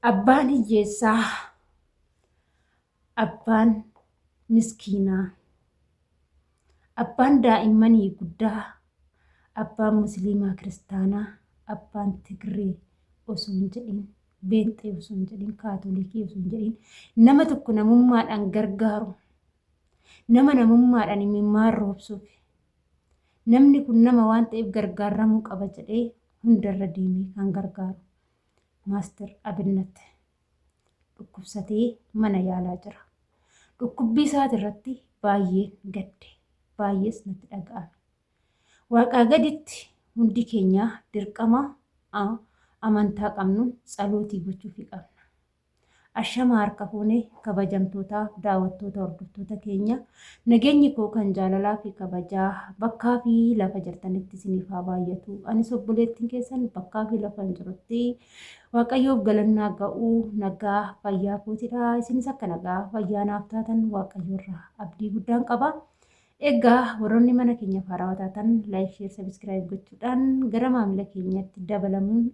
Abbaan hiyyeessaa, abbaan miskiinaa, abbaan daa'immanii guddaa, abbaan musliimaa kiristaanaa, abbaan Tigree osoo hin jedhin, beenxee osoo hin jedhin, kaatolikii osoo hin jedhin, nama tokko namummaadhaan gargaaru, nama namummaadhaan imimmaan roobsuuf, namni kun nama waan ta'eef gargaaramuu qaba jedhee hundarra deemee kan gargaaru. Maaster Abinnat dhukkubsatee mana yaalaa jira. Dhukkubbii isaati irratti baay'een gadde. Baay'ees natti dhaga'ame. Waaqaa gaditti hundi keenya dirqama amantaa qabnuun tsalootii gochuufii qabna. Ashama harka fuune kabajamtootaa daawwattoota hordoftoota keenya, nageenyi koo kan jaalalaa fi kabajaa bakkaa fi lafa jirtanitti isiniif haa baay'atu. Anis obboleettiin keessan bakkaa fi lafa hin jirutti Waaqayyoof galannaa ga'uu nagaa fayyaa kootidha. Isinis akka nagaa fayyaa naaf taatan Waaqayyoorraa abdii guddaan qaba. Egaa warroonni mana keenya haarawaa taatan like, share, subscribe gochuudhaan gara maamila keenyatti dabalamuun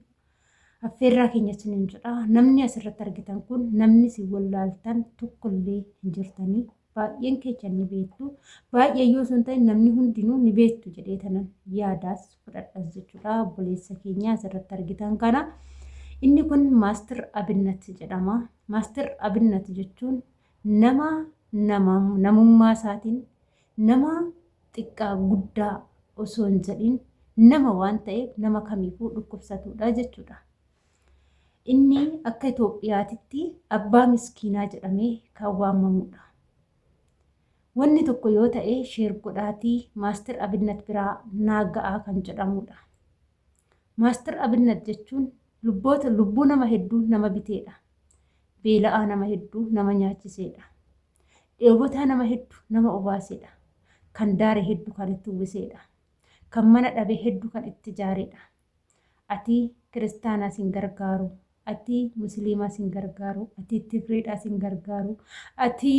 affeerraa keenya isiniin jedha. Namni asirratti argitan kun namni isin wallaaltan tokkollee hin jirtanii. Baay'een keessan ni beektu. Baay'ee yoo sun ta'e namni hundinuu ni beektu jedhee tanan yaadaas fudhadhas jechuudha. Obboleessa keenya asirratti argitan kana. Inni kun Maastir Abinnat jedhama. Maastir Abinnat jechuun nama namummaa isaatiin nama xiqqaa guddaa osoo hin jedhin nama waan ta'eef nama kamiifuu dhukkubsatuudha jechuudha. Inni akka Itoophiyaatitti abbaa miskiinaa jedhamee kan waamamuudha. Wanni tokko yoo ta'e sheer godhaatii Maastir Abinnat biraa naa ga'aa kan jedhamuudha. Maastir Abinnat jechuun lubboota lubbuu nama hedduu nama biteedha. Beela'aa nama hedduu nama nyaachiseedha. Dheebotaa nama heddu nama obaaseedha. Kan daare heddu kan itti uwwiseedha. Kan mana dhabe heddu kan itti ijaareedha. Ati kiristaanaa sin gargaaru, ati musliimaa sin gargaaru, ati tigreedhaa sin gargaaru, ati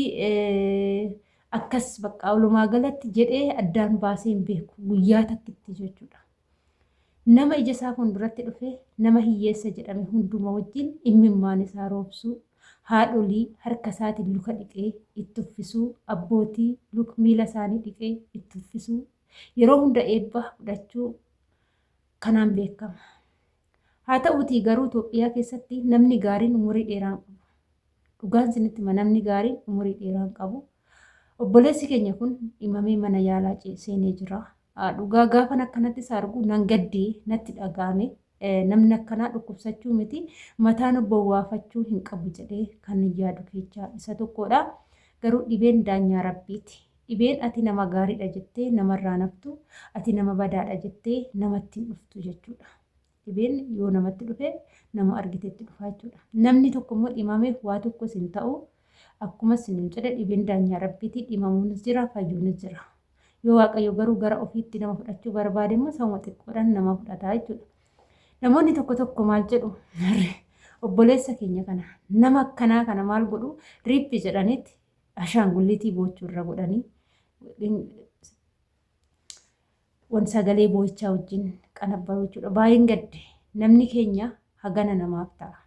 akkas bakka walumaa galatti jedhee addaan baasee hin beeku guyyaa takkitti jechuudha. Nama ija isaa fuulduratti dhufe, nama hiyyeessa jedhame hunduma wajjin immimmaan isaa roobsuu, haadholii harka isaatiin luka dhiqee itti uffisuu, abbootii luk miila isaanii dhiqee itti uffisuu, yeroo hunda eebba fudhachuu kanaan beekama. Haa ta'uutii garuu Itoophiyaa keessatti namni gaariin umurii dheeraa hin qabu. Dhugaan isinitti hima, namni gaariin umurii dheeraa hin qabu. Obboleessi keenya kun dhimamee mana yaalaa seenee jira. Dhugaa gaafan akkanatti isa argu nan gaddee natti dhaga'ame. Namni akkanaa dhukkubsachuu miti mataan bowwaafachuu hin qabu jedhee kan yaadu keessaa isa tokkodha. Garuu dhibeen daanyaa rabbiiti. Dhibeen ati nama gaariidha jettee namarraa naftu, ati nama badaadha jettee namatti hin dhuftu jechuudha. Dhibeen yoo namatti dhufe nama argitetti dhufa jechuudha. Namni tokko immoo dhimameef waa tokkos hin ta'u. Akkuma isin jedhe dhibeen daanyaa rabbiiti, dhimamuunis jira, fayyuunis jira. Yoo Waaqayyo garuu gara ofiitti nama fudhachuu barbaade immoo sabuma xiqqoodhaan nama fudhata jechuudha. Namoonni tokko tokko maal jedhu? Obboleessa keenya kana, nama akkanaa kana maal godhu? Riippi jedhanitti ashaangulliitii boochuu irra godhanii wan sagalee boo'ichaa wajjin qanabbaruu jechuudha. Baay'een gadde, namni keenya hagana namaaf ta'a.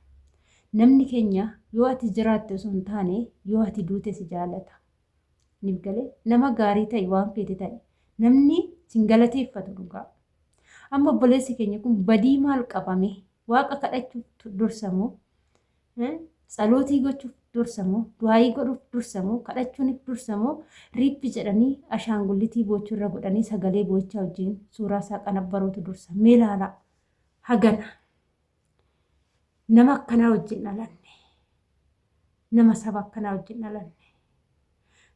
Namni keenya yoo ati jiraatte osoo hin taane yoo ati duute si jaalata. Niif galee, nama gaarii ta'e, waan feete ta'e, namni sin galateeffatu dhugaa. Amma obboleessi keenya kun badii maal qabame? Waaqa kadhachuuf dursamoo? Tsalootii gochuuf dursamoo? Du'aayii godhuuf dursamoo? Kadhachuunif dursamoo? Riippi jedhanii ashaangullitii boochurra godhanii sagalee boo'ichaa wajjin suuraa isaa qanabbaruutu dursa. Mee laalaa, hagana. Nama akkanaa wajjin dhalanne. Nama saba akkanaa wajjin dhalanne.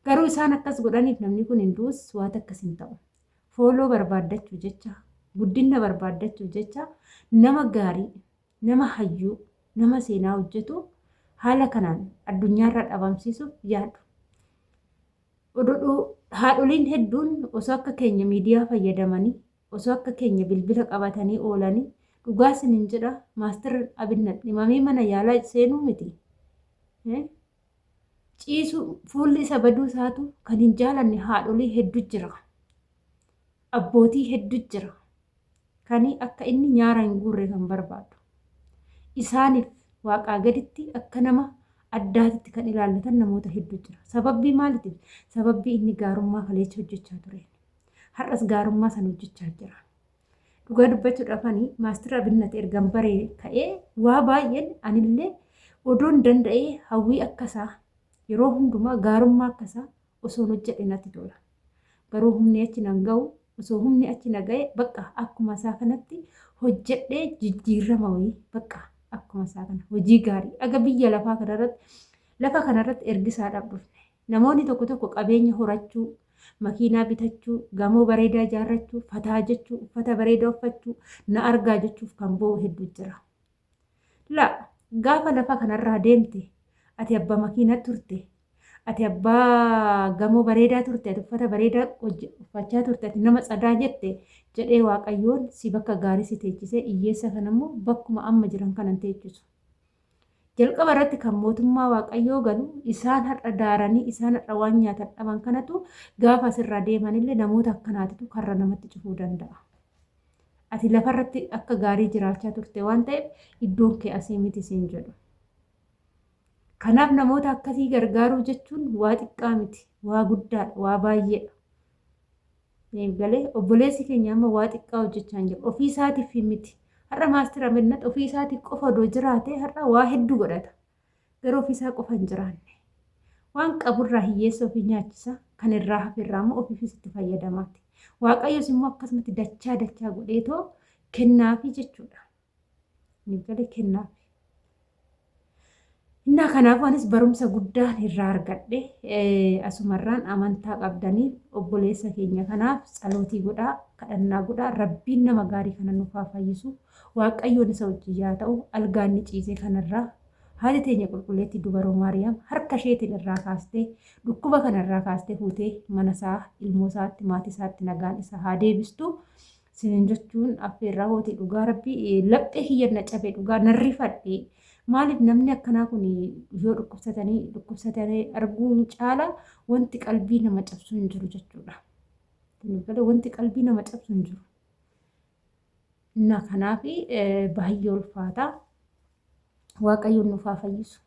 Garuu isaan akkas godhaniif namni kun hin du'us, waan akkas hin ta'u. Fooloo barbaaddachuu jecha, guddina barbaaddachuu jecha nama gaarii, nama hayyuu, nama seenaa hojjetu haala kanaan addunyaarraa dhabamsiisuuf yaadu. Haadholiin hedduun osoo akka keenya miidiyaa fayyadamanii, osoo akka keenya bilbila qabatanii oolanii, dhugaa isinin jedha, Maastir Abinnat dhimamee mana yaalaa seenuu miti. Ciisu fuulli isa baduu isaatu kan hin jaalanne haadholii hedduu jira. Abbootii hedduu jira. Kan akka inni nyaara hin guurre kan barbaadu. Isaaniif Waaqaa gaditti akka nama addaatitti kan ilaallatan namoota hedduu jira. Sababbii maaliitiif? Sababbii inni gaarummaa kaleecha hojjechaa tureen. Har'as gaarummaa sana hojjechaa jira. Dhugaa dubbachuudhaaf ani maastir Abinnat ergan baree ka'ee waa baay'een anillee odoon danda'ee hawwii akkasaa yeroo hundumaa gaarummaa akkasaa osoon hojjedhe natti tola. Garuu humni achi nan ga'u osoo humni achi na ga'e bakka akkuma isaa kanatti hojjedhee jijjiirama wayii bakka akkuma isaa kana hojii gaarii aga biyya lafaa kanarratti lafa kanarratti ergisaadhaaf dhufne. Namoonni tokko tokko qabeenya horachuu, makiinaa bitachuu, gamoo bareedaa ijaarrachuu, fataa jechuu, uffata bareedaa uffachuu, na argaa jechuuf kan boo'u hedduu jira. Laa, gaafa lafa kanarraa deemte ati abbaa makiinaa turte, ati abbaa gamoo bareedaa turte, ati uffata bareedaa uffachaa turte, ati nama tsadaa jette jedhee Waaqayyoon si bakka gaarii si teechisee hiyyeessa kanammoo bakkuma amma jiran kanan teechisu. Jalqaba irratti kan mootummaa Waaqayyoo galu isaan har'a daaranii isaan har'a waan nyaatan dhaban kanatu gaafa asirraa deemanillee namoota akkanaatitu karra namatti cufuu danda'a. Ati lafarratti akka gaarii jiraachaa turte waan ta'eef iddoon kee asii miti siin jedhu. Kanaaf namoota akkasii gargaaruu jechuun waa xiqqaa miti, waa guddaadha, waa baay'eedha. Galee obboleessi keenya amma waa xiqqaa hojjechaa hin jiru. Ofii isaatiif miti. Har'a maastir Aminat ofii isaatiif qofa odoo jiraate har'a waa hedduu godhata. Garuu ofii isaa qofa hin jiraanne. Waan qaburraa hiyyeessa ofii nyaachisa. Kan irraa hafe irraa immoo ofiifis itti fayyadamaati. Waaqayyos immoo akkasumatti dachaa dachaa godheetoo kennaafi jechuudha. Galee kennaafi. Innaa kanaafuu anis barumsa guddaan irraa argadhe asumarraan amantaa qabdaniif obboleessa keenya kanaaf tsalootii godhaa kadhannaa godhaa rabbiin nama gaarii kana nuuf haa fayyisu waaqayyoon isa wajjin yaa ta'u algaa inni ciisee kanarraa haati teenya qulqulleettii dubaroo maariyaam harka isheetiin irraa kaastee dhukkuba kanarraa kaastee fuutee mana isaa ilmoo isaatti maatii isaatti nagaan isa haa deebistu. Sinin jechuun affeerraa kooti dhugaa rabbii laphee kiyya na cabe dhugaa nan rifadhe maaliif namni akkanaa kun yoo dhukkubsatanii dhukkubsatanii arguun caala wanti qalbii nama cabsu hin jiru jechuudha. Wanti qalbii nama cabsu hin jiru. Na kanaaf baay'ee ulfaata. Waaqayyoon nuuf haa fayyisu.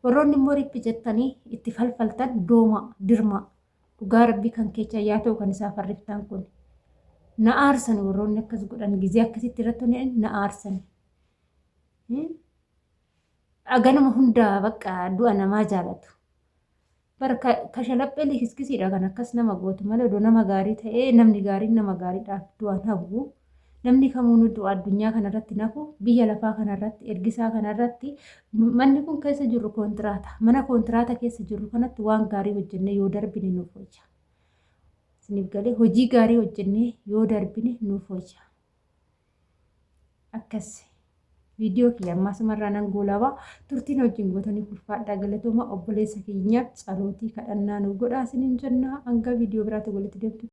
Warroonni immoo rippi jettanii itti falfaltan dooma dirmaa. Dhugaa rabbii kan keechaa yaa ta'u kan isaa farriftaan kun. Na aarsan warroonni akkas godhan gizee akkasitti irratti hojjetan na aarsan. Ganama hundaa bakka du'a namaa jaalatu. Bara kashalaphee likiskisiidha kan akkas nama gootu malee odoo nama gaarii ta'ee namni gaariin nama gaariidhaaf du'an hawwu. Namni kamuu nu du'a addunyaa kanarratti nafu biyya lafaa kanarratti ergisaa kanarratti manni kun keessa jirru koontiraata. Mana koontiraata keessa jirru kanatti waan gaarii hojjennee yoo darbine nuuf wayya. Isiniif galee hojii gaarii hojjennee yoo darbine nuuf wayya. Akkas viidiyoo kiyya ammaa sumarraa nan goolaba turtiin wajjin gootanii ulfaadhaa galatooma obboleessa keenyaaf tsalootii kadhannaa nu godhaa isiniin jenna hanga viidiyoo biraatti walitti deemtu.